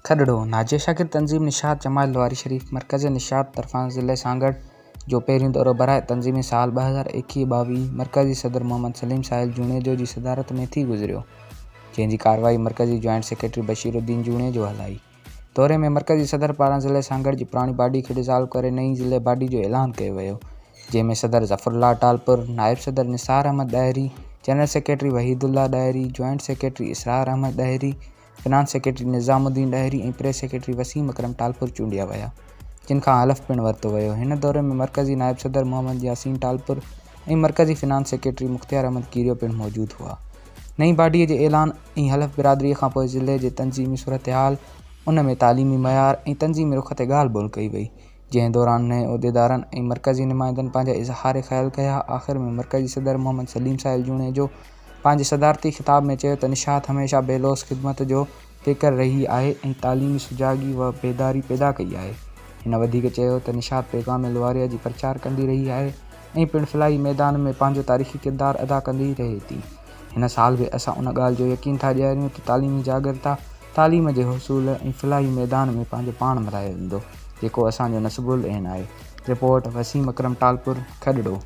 کڏڙو، ناجيه شاگرد تنظيم نشاط جماعت لواري شريف مرڪز نشاط طرفان ضلعي سانگهڙ جو پهريون دورو براء تنظيمي سال 2021 22 مرڪزي صدر محمد سليم ساحل جوڻيجو جي صدارت ۾ ٿي گذريو جنهن جي ڪارروائي مرڪزي جوائنٽ سيڪريٽري بشير الدين جوڻيجو هلائي. دوري ۾ مرڪزي صدر پاران ضلعي سانگهڙ جي پراڻي باڊي کي ڊزالو ڪري نئين ضلعي باڊي جو اعلان ڪيو ويو جنهن ۾ صدر ظفر الله ٽالپر، نائب صدر Nisar Ahmed Dahri, general secretary Wahidullah Dahri, joint secretary Israr Ahmed Dahri, finance secretary Nizamuddin Dahri ۽ press secretary Waseem Akram Talpur چونڊيا ويا، جن کان حلف پڻ ورتو ويو. هن دوري ۾ مرڪزي نائب صدر محمد ياسين ٽالپر ۽ مرڪزي فنانس سيڪريٽري مختيار احمد ڪيريو پڻ موجود هئا. نئين باڊيء جي اعلان ۽ حلف برادريء کانپوء ضلعي جي تنظيمي صورتحال، ان ۾ تعليمي معيار ۽ تنظيمي رخ تي ڳالهه ٻولهه ڪئي وئي، جنهن دوران نئين عهديدارن ۽ مرڪزي نمائندن پنهنجا اظهار خيال ڪيا. آخر ۾ مرڪزي صدر محمد سليم ساحل جوڻيجو پنهنجي صدارتي خطاب ۾ چيو ته نشاط هميشه بي لوث خدمت جو پيڪر رهي آهي ۽ تعليمي سجاڳي و بيداري پيدا ڪئي آهي. هن وڌيڪ چيو ته نشاط پيغام لواريا جي پرچار ڪندي رهي آهي ۽ پڻ فلاحي ميدان ۾ پنهنجو تاريخي ڪردار ادا ڪندي رهي ٿي. هن سال به اسان ان ڳالهه جو يقين ٿا ڏياريون ته تعليمي جاڳرتا، تعليم جي حصول ۽ فلاحي ميدان ۾ پنهنجو پاڻ ملهايو ويندو، جيڪو اسان جو نصب العين آهي. رپورٽ، وسيم اڪرم ٽالپر، کڏڙو.